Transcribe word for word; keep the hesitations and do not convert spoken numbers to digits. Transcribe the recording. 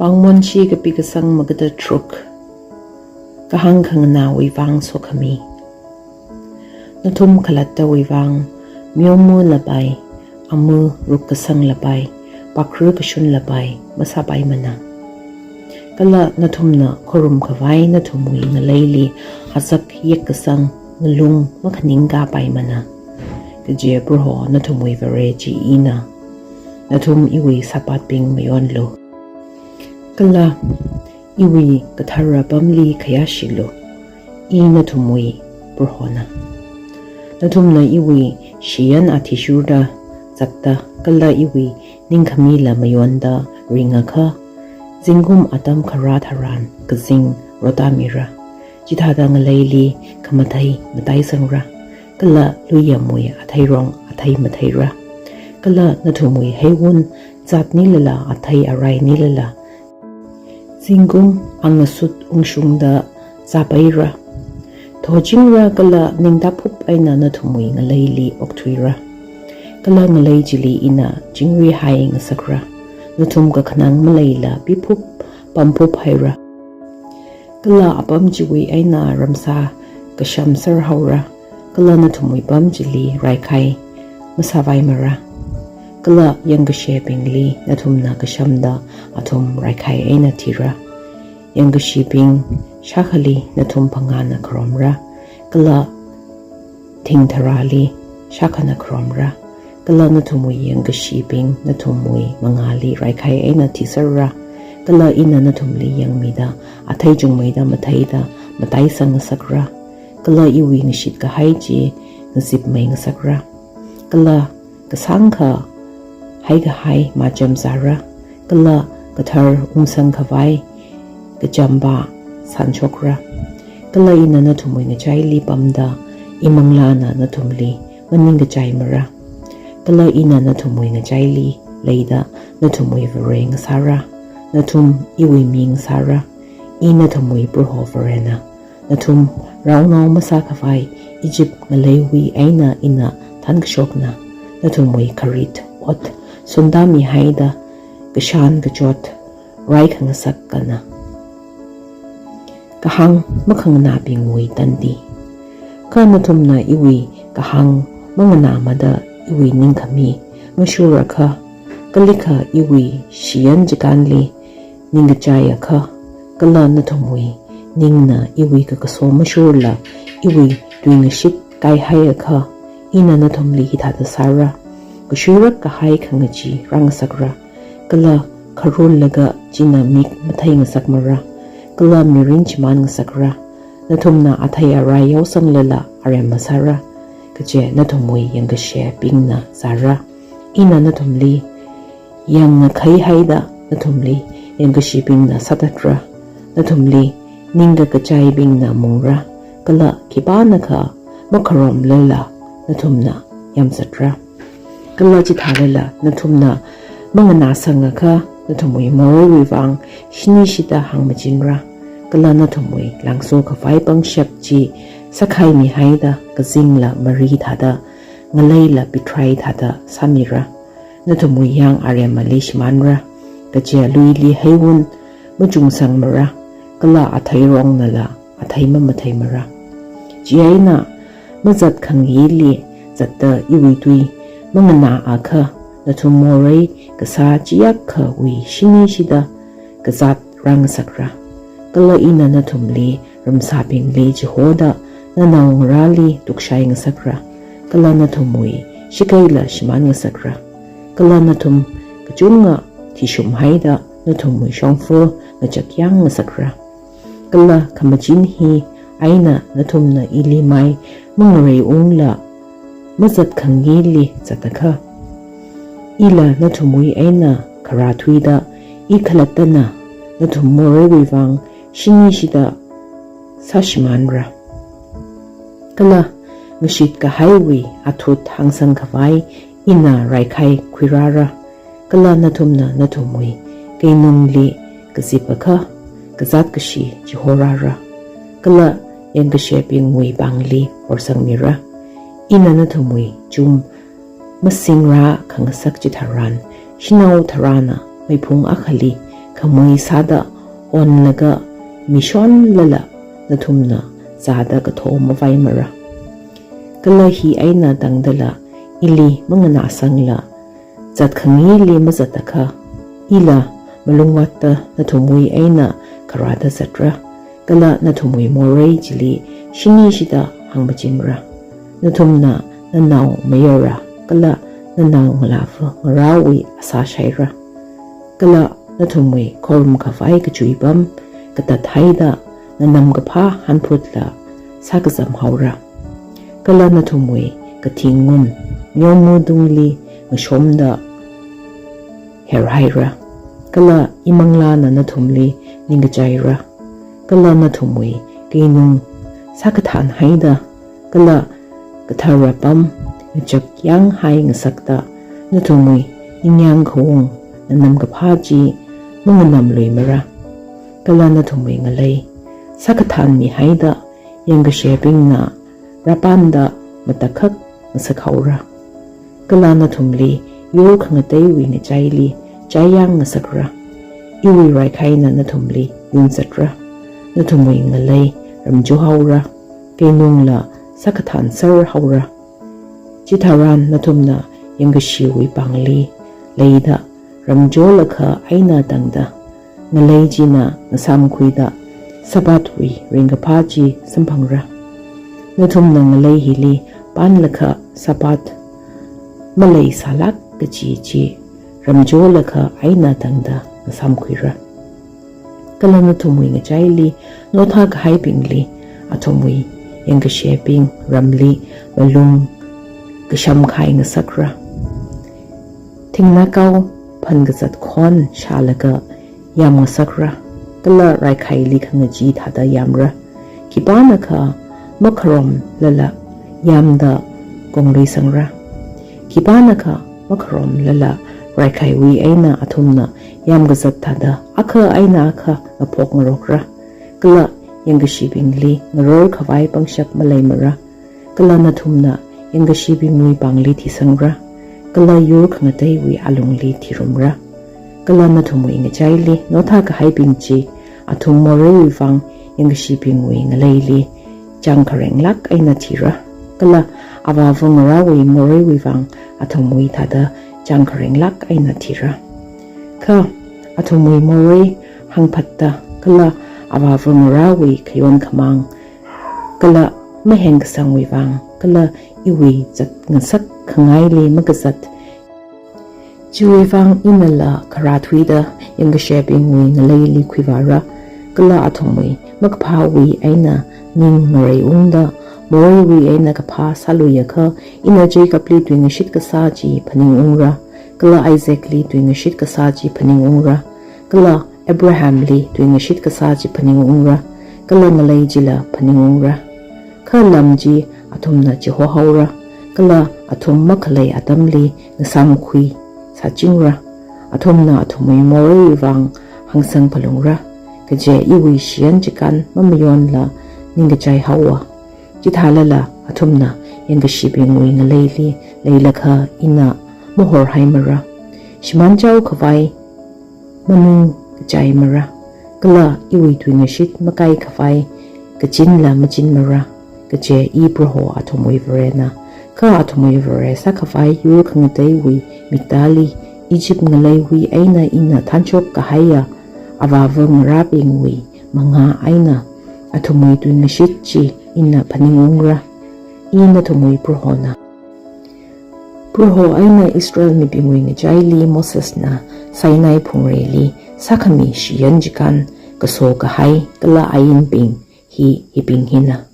Pāngmonshi kapi kasang magada tharuk. Kahāng khanganāwui vang sokhami. Nathum khalattawui vang, myomu lapai, amu rukkasang lapai, pakru kashun lapai masāpaimana. Kala nathumna khorum khavai nathumwui ngaleili azak yekkasang ngalung makhaningkapaimana. Kaje Proho nathumwui Vare chi ina. Nathum iwui sapatbing mayonlu. Kala iwui kathara pamli khayāshilu. I nathumwui Prohona. Nathumna iwui shiyan athishurda zatta kala iwui ningkhamila mayonda ringakha, zingkum atam kharā tharan kazing rotāmira. Chithāda ngaleili khamathei mataisangra. Kala luiyamwui atheirong athei matheira. Kala nathumwui heiwun zatnilala athei arainilala zingkum angasut ungshungda zāpaira. Thochingra kala ningtaphup eina nathumwui ngaleili okthuira. Kala ngalei chili ina chingrihai ngasakra. Nathum kakhanang maleila piphup pamphup haira. Kala apam chiwui eina ramsā kashamsar haora. Kala nathumwui pam chili raikhai masāvaimara. Kala yangkashebingli nathumna kashamda athum raikhai eina thira. Yangkashebing shākhali nathum phangāna kharomra. Kala thingtharali shākhana kharomra. Kala nathumwui yangkashebing nathumwui mangāli raikhai eina thiserra. Kala ina nathumli yangmida athei chungmeida matheida mataisang ngasakra. Kala iwui ngashit kahai chi ngazipmei ngasakra. Kala kasāngkha haikahai macham zāra. Kala kathar ungsang khavai kachamba sanshokra. Kala ina nathumwui ngachaili pamda imanglāna nathumli maningkachaimara. Kala ina nathumwui ngachaili leida nathumwui Vare ngasāra. Nathum iwui mi ngasāra. I nathumwui Proho Varena. Nathum raonao masākhavai Egypt ngaleiwui eina ina thankashokna. Nathumwui kharit ot sundami haida kashan kachot rai khangasak kana. Kahāng makhanganābingwui tandi. Kha nathumna iwui kahāng manganāmada iwui ningkhami mashurakha, kalikha iwui shiyan chikānli ningkachaiakha, kala nathumwui ningna iwui kakaso mashurla iwui tuingashit kaihaiakha, ina nathumli hithāda sāra. Kashuirak kahai khangachee rāngasakra. Kala kharullaga china mik mathei ngasakmara. Kala mirin shimān ngasakra. Nathumna athei arai yaosanglala arem masāra. Kaje nathumwui yangkashebingna zāra. Ina nathumli yangngakahai haida nathumli yangkashebingna sāthatra. Nathumli ningkakachaibingna mungra. Kala khipānakha makharomlala nathumna yamzatra. Kala chithālala nathumna manganāsangakha nathumwui moreiwui vang shinishida hāngmachinra. Kala nathumwui langso khavai pangshap chi sākhaimi haida kazingla mari thāda ngaleila pitrai thāda sāmira. Nathumwui yang aremali shimānra. Kaje luili heiwun machungsangmara. Kala atheirongnala athei mamatheimara. Chieina mazat khangayili zatta iwui tui manganāakha nathum morei kasā chiyākhawui shinishida kazat rāngasakra. Kala ina nathumli ramsābingli chihoda nanaongarāli tukshai ngasakra. Kala nathumwui shikeila shimān ngasakra. Kala nathum kachunga thishum haida nathumwui shongfa ngachakyang ngasakra. Kala khamachin hi eina nathumna ili mai mangareiungla mazat khangayili zatakha, ila nathumwui eina kharā thuida i khalattana nathum moreiwui vang shinishida sāshimānra. Kala ngashit kahaiwui athut hāngsang khavai ina raikhai khuirāra. Kala nathumna nathumwui keinungli kazipakha kazāt kashi chihorāra. Kala yangkashebingwui pāngli horsangmira. Ina nathumwui chum masingrā khangasak chitharan shanao tharāna meiphung akhali khamui sāda onlaga mishonlala nathumna zāda katho mavaimara. Kala hi eina tangdala ili manganāsangla, zatkhangaili mazatakha, ila malungvātta nathumwui eina kharāda zatra, kala nathumwui morei chili shinishida hāngmachinra. Nathumna nanao mayara, kala nanao ngalāva ngarāwui asā shaira. Kala nathumwui khorumkhavai kachuipam katathaida, nganamkaphā hanphutla sākazam haora. Kala nathumwui kathingum miyongmu tungli ngashomda herhaira. Kala imanglāna nathumli ningkachaira. Kala nathumwui keinung sākathānhaida, kala kathara pam ngachakyānghai ngasakta, nathumwui ningyāng khaung nganamkaphā chi manganamluimara. Kala nathumwui ngalei sākathānmihaida, yangkashebingna rāpanda matakhak ngasakhaora. Kala nathumli yur khangateiwui ngachaili chaiyāng ngasakra. Iwui raikhaina nathumli yunzatra. Nathumwui ngalei ramchohaora, keinungla sākathānser haora. Chitharan nathumna yangkashiwui pāngli leida ramcholakha eina tangda, ngalei china ngasāmkhuida Sabbathwui ringkaphā chi samphangra. Nathumna ngalei hili panlakha Sabbath maleisālāk kaji chi ramcholakha eina tangda ngasāmkhuira. Kala nathumwui ngachaili nothā kahaibingli athumwui yangkashebing ramli malung kashamkhai ngasakra. Thingnakao phankazat khon shālaga yam ngasakra, kala raikhaili khangachee thāda yamra. Khipānakha makharomlala yamda kongluisangra. Khipānakha makharomlala raikhaiwui eina athumna yamkazat thāda akha eina akha ngaphok ngarokra. Kala yangkashibingli ngarorkhavai pangshap maleimara. Kala nathumna yangkashibingwui pāngli thisangra, kala yur khangateiwui alungli thirumra. Kala nathumwui ngachaili nothā kahaibing chi athum moreiwui vang yangkashibingwui ngaleili changkharenglāk eina thira. Kala avāva ngarāwui moreiwui vang athumwui thāda changkharenglāk eina thira. Kha athumwui morei hangphatta, kala avāva ngarāwui khayon khamāng, kala maheng kasangwui vang, kala iwui zatngasak khangaili makazat, chiwui vang inala kharāthuida yangkashebingwui ngaleili khuivāra. Kala athumwui makaphāwui eina ning ngareiungda, moreiwui eina kaphā sāluiakha, ina Jacobli tuingashit kasā chi phaningungra, kala Isaacli tuingashit kasā chi phaningungra, kala Abrahamli tuingashit kasā chi phaningungra, kala ngalei chila phaningungra. Kha lam chi athumna chihohaora, kala athum makhalei atamli ngasāmkhui sāchingra. Athumna athumwui moreiwui vang hāngsang phalungra, kaje iwui shiyan chikān mamayonla ningkachai haowa. Chithālala athumna yangkashibingwui ngaleili leilakha ina mahorhaimara. Shimānchaokhavai maningkachaimara, kala iwui tuingashit makaikhavai kachinla machinmara, kaje I Proho athumwui Varena. Kha athumwui vare sākhavai yur khangateiwui miktāli, Egypt ngaleiwui eina ina thanshok kahaiya avāva ngarābingwui mangā eina athumwui tuingashit chi ina phaningungra. I nathumwui Prohona. Proho eina Israel mibingwui ngachaili Mosesna Sinai phungreili sākhami shiyan chikān kaso kahai kala ainbing hi hibing hina.